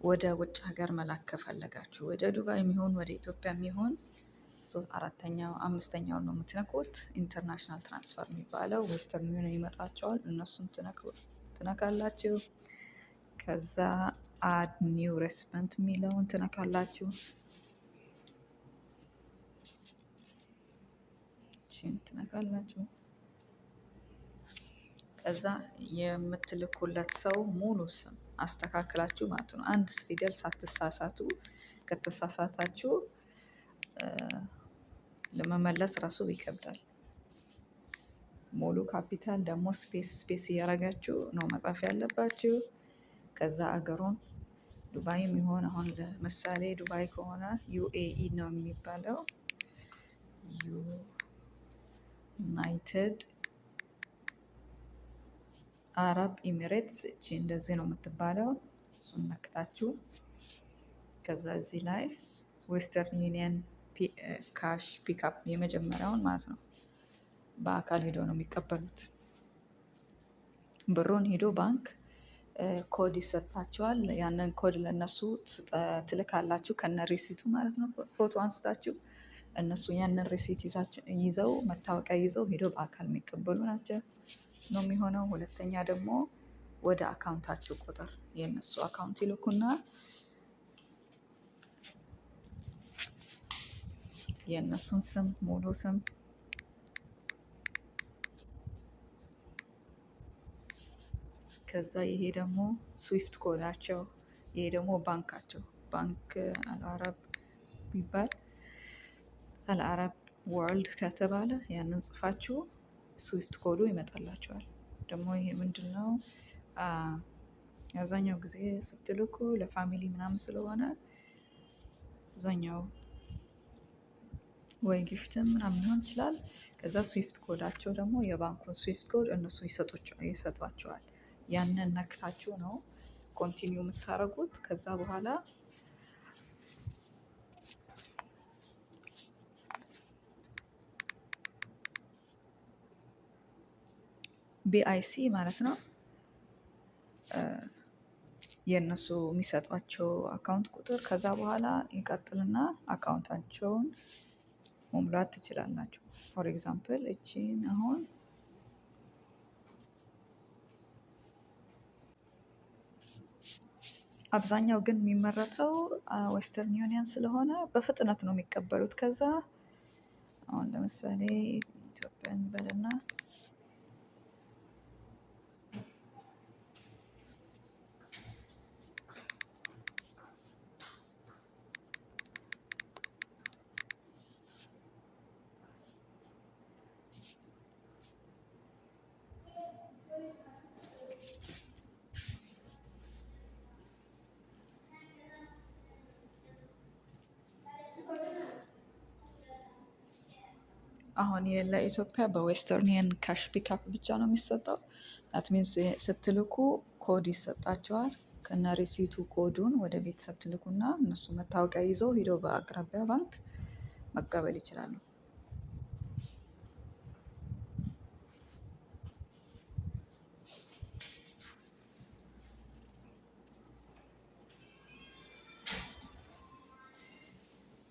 ወደ ውጭ ሀገር መላክ ከፈለጋችሁ ወደ ዱባይ የሚሆን ወደ ኢትዮጵያ የሚሆን አራተኛው አምስተኛውን ነው የምትነኩት። International transfer የሚባለው Western Union ይመጣቸዋል። እነሱን ትነካላችሁ። ከዛ add new recipient የሚለውን ትነካላችሁ። ትነካላችሁ። ከዛ የምትልኩለት ሰው ሙሉ ስም አስተካክላችሁ ማለት ነው። አንድ ፊደል ሳትሳሳቱ፣ ከተሳሳታችሁ ለመመለስ ራሱ ይከብዳል። ሙሉ ካፒታል ደግሞ space space እያደረጋችሁ ነው መጻፍ ያለባችሁ። ከዛ አገሩን ዱባይም ይሆን፣ አሁን ለምሳሌ ዱባይ ከሆነ UAE ነው የሚባለው፣ United Arab Emirates፣ እቺ እንደዚህ ነው የምትባለው። እሱን ነክታችሁ ከዛ እዚህ ላይ Western Union cash pickup የመጀመሪያውን ማለት ነው። በአካል ሄዶ ነው የሚቀበሉት። ብሩን ሄዶ ባንክ ኮድ ይሰጣቸዋል። ያንን ኮድ ለእነሱ ትልካላችሁ ከነ receipt ኡ ማለት ነው። ፎቶ አንስታችሁ እነሱ ያንን receipt ይዘው፣ መታወቂያ ይዘው ሄዶ በአካል የሚቀበሉ ናቸው ነው የሚሆነው። ሁለተኛ ደግሞ ወደ account ኣችሁ ቁጥር የእነሱ account ይልኩና የእነሱን ስም፣ ሙሉ ስም፣ ከዛ ይሄ ደግሞ SWIFT code ኣቸው፣ ይሄ ደግሞ ባንካቸው፣ ባንክ አልአረብ ቢባል፣ አልአረብ World ከተባለ ያንን ጽፋችሁ SWIFT code ኡ ይመጣላችኋል። ደግሞ ይሄ ምንድን ነው? አብዛኛው ጊዜ ስትልኩ ለ family ምናምን ስለሆነ አብዛኛው ወይ gift ም ምናምን ሊሆን ይችላል። ከዛ SWIFT code ኣቸው ደግሞ የባንኩን SWIFT code እነሱ ይሰጧቸዋል። ያንን ነክታችሁ ነው continue የምታደርጉት። ከዛ በኋላ BIC ማለት ነው የእነሱ የሚሰጧቸው account ቁጥር። ከዛ በኋላ ይቀጥልና account ኣቸውን መሙላት ትችላላችሁ። For example እቺን አሁን አብዛኛው ግን የሚመረጠው Western Union ስለሆነ በፍጥነት ነው የሚቀበሉት። ከዛ አሁን ለምሳሌ ኢትዮጵያን በልና አሁን ለኢትዮጵያ በ Western Union cash pickup ብቻ ነው የሚሰጠው። That means ስትልኩ ኮድ ይሰጣቸዋል። ከነ receipt ኡ ኮዱን ወደ ቤተሰብ ትልኩና እነሱ መታወቂያ ይዘው ሂደው በአቅራቢያ ባንክ መቀበል ይችላሉ።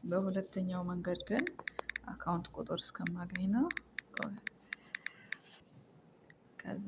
በሁለተኛው መንገድ ግን account ቁጥር እስከማገኝ ነው። ከዛ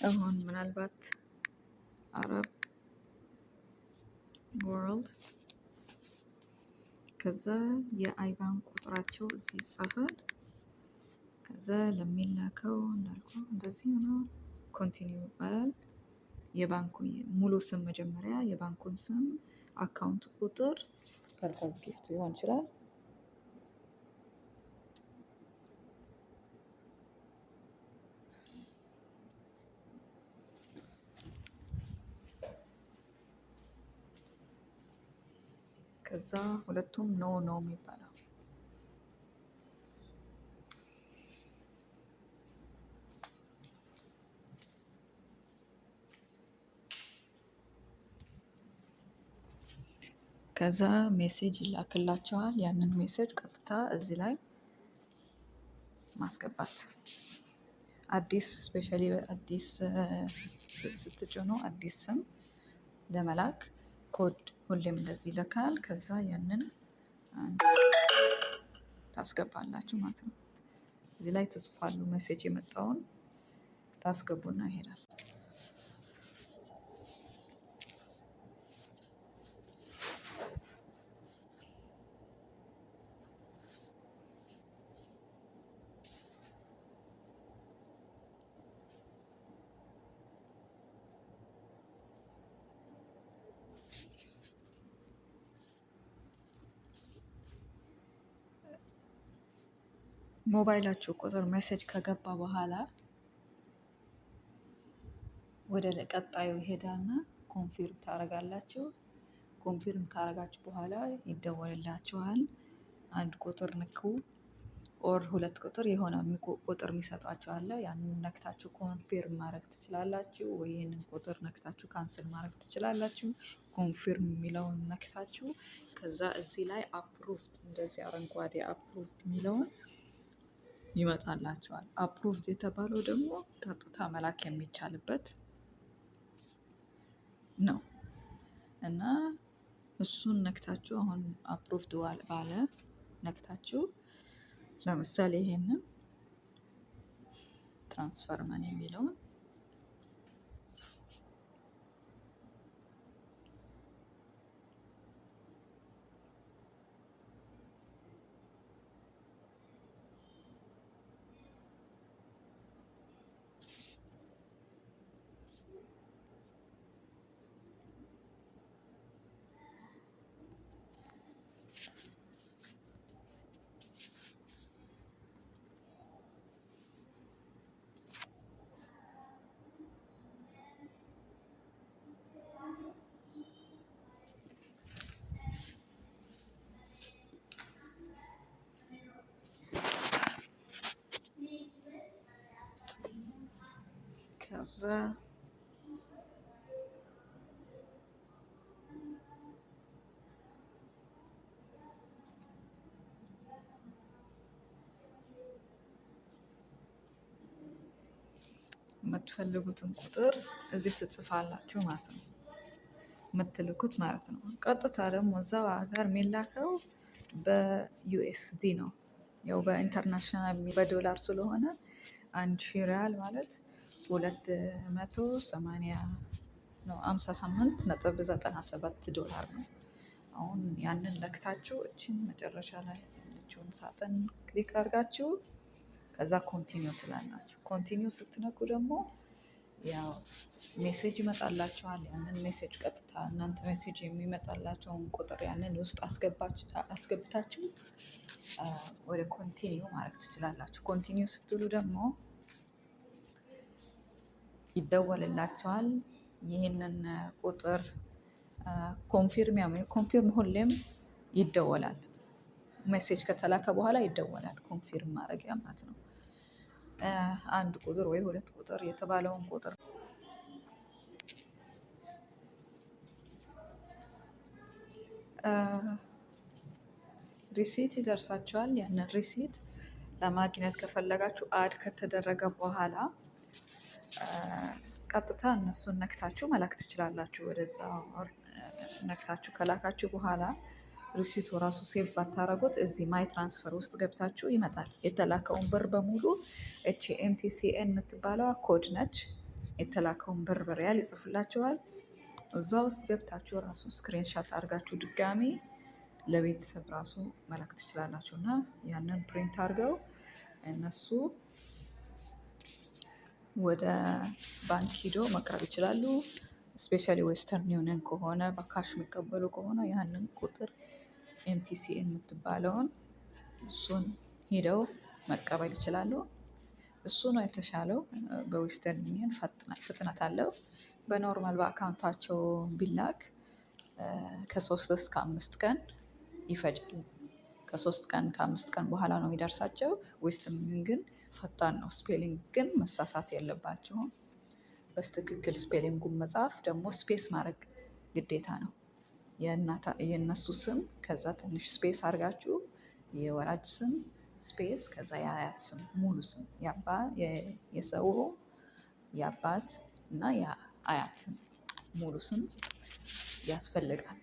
አሁን ምናልባት Arab World፣ ከዛ የ IBAN ቁጥራቸው እዚህ ይጻፋል። ከዛ ለሚላከው እንዳልኩ እንደዚህ ሆኖ continue ይባላል። የባንኩ ሙሉ ስም፣ መጀመሪያ የባንኩን ስም፣ account ቁጥር፣ purpose gift ሊሆን ይችላል። ከዛ ሁለቱም no ነው የሚባለው። ከዛ message ይላክላቸዋል። ያንን message ቀጥታ እዚህ ላይ ማስገባት። አዲስ፣ especially አዲስ ስትጭኑ አዲስ ስም ለመላክ ኮድ ሁሌም እንደዚህ ይልካል። ከዛ ያንን ታስገባላችሁ ማለት ነው። እዚህ ላይ ትጽፋሉ። Message የመጣውን ታስገቡና ይሄዳል። ሞባይላችሁ ቁጥር message ከገባ በኋላ ወደ ቀጣዩ ይሄዳልና confirm ታደርጋላችሁ። Confirm ካደረጋችሁ በኋላ ይደወልላችኋል። አንድ ቁጥር ንኩ or ሁለት ቁጥር፣ የሆነ ቁጥር የሚሰጣችሁ አለ። ያንን ነክታችሁ confirm ማድረግ ትችላላችሁ፣ ወይ ይህንን ቁጥር ነክታችሁ cancel ማድረግ ትችላላችሁ። Confirm የሚለውን ነክታችሁ ከዛ እዚህ ላይ approved፣ እንደዚህ አረንጓዴ approved የሚለውን ይመጣላችኋል። Approved የተባለው ደግሞ ቀጥታ መላክ የሚቻልበት ነው እና እሱን ነክታችሁ፣ አሁን approved ባለ ነክታችሁ፣ ለምሳሌ ይሄንን transfer money የሚለውን ከዛ የምትፈልጉትን ቁጥር እዚህ ትጽፋላችሁ ማለት ነው፣ የምትልኩት ማለት ነው። ቀጥታ ደግሞ እዛው ሀገር የሚላከው በ USD ነው። ያው በ international በዶላር ስለሆነ 1000 ሪያል ማለት 280 ነው፣ 58.97 ዶላር ነው። አሁን ያንን ለክታችሁ እችን መጨረሻ ላይ ያለችውን ሳጥን click አድርጋችሁ ከዛ continue ትላላችሁ። Continue ስትነኩ ደግሞ ያው message ይመጣላችኋል። ያንን message ቀጥታ እናንተ message የሚመጣላቸውን ቁጥር ያንን ውስጥ አስገብታችሁ ወደ continue ማድረግ ትችላላችሁ። Continue ስትሉ ደግሞ ይደወልላችኋል። ይህንን ቁጥር confirm፣ ያው confirm ሁሌም ይደወላል። Message ከተላከ በኋላ ይደወላል። Confirm ማድረጊያ ማለት ነው። አንድ ቁጥር ወይ ሁለት ቁጥር የተባለውን ቁጥር receipt ይደርሳችኋል። ያንን receipt ለማግኘት ከፈለጋችሁ add ከተደረገ በኋላ ቀጥታ እነሱን ነክታችሁ መላክ ትችላላችሁ። ወደዛ ነክታችሁ ከላካችሁ በኋላ receipt ኡ ራሱ save ባታረጉት እዚህ my transfer ውስጥ ገብታችሁ ይመጣል። የተላከውን ብር በሙሉ እቺ MTCN የምትባለዋ ኮድ ነች። የተላከውን ብር በሪያል ይጽፍላችኋል። እዛ ውስጥ ገብታችሁ ራሱ screenshot አድርጋችሁ ድጋሚ ለቤተሰብ ራሱ መላክ ትችላላችሁ። እና ያንን print አድርገው እነሱ ወደ ባንክ ሂዶ መቅረብ ይችላሉ። Especially Western Union ከሆነ፣ በ cash የሚቀበሉ ከሆነ ያንን ቁጥር MTCN የምትባለውን እሱን ሂደው መቀበል ይችላሉ። እሱ ነው የተሻለው። በ Western Union ፍጥነት አለው። በ normal በ account ኣቸው ቢላክ ከ3 እስከ 5 ቀን ይፈጃል። ከ3 ቀን ከ5 ቀን በኋላ ነው የሚደርሳቸው። Western Union ግን ፈጣን ነው። Spelling ግን መሳሳት የለባቸውም። በትክክል spelling ኡን መጻፍ፣ ደግሞ space ማድረግ ግዴታ ነው። የእነሱ ስም፣ ከዛ ትንሽ space አድርጋችሁ የወላጅ ስም space፣ ከዛ የአያት ስም፣ ሙሉ ስም፣ የሰው የአባት እና የአያት ሙሉ ስም ያስፈልጋል።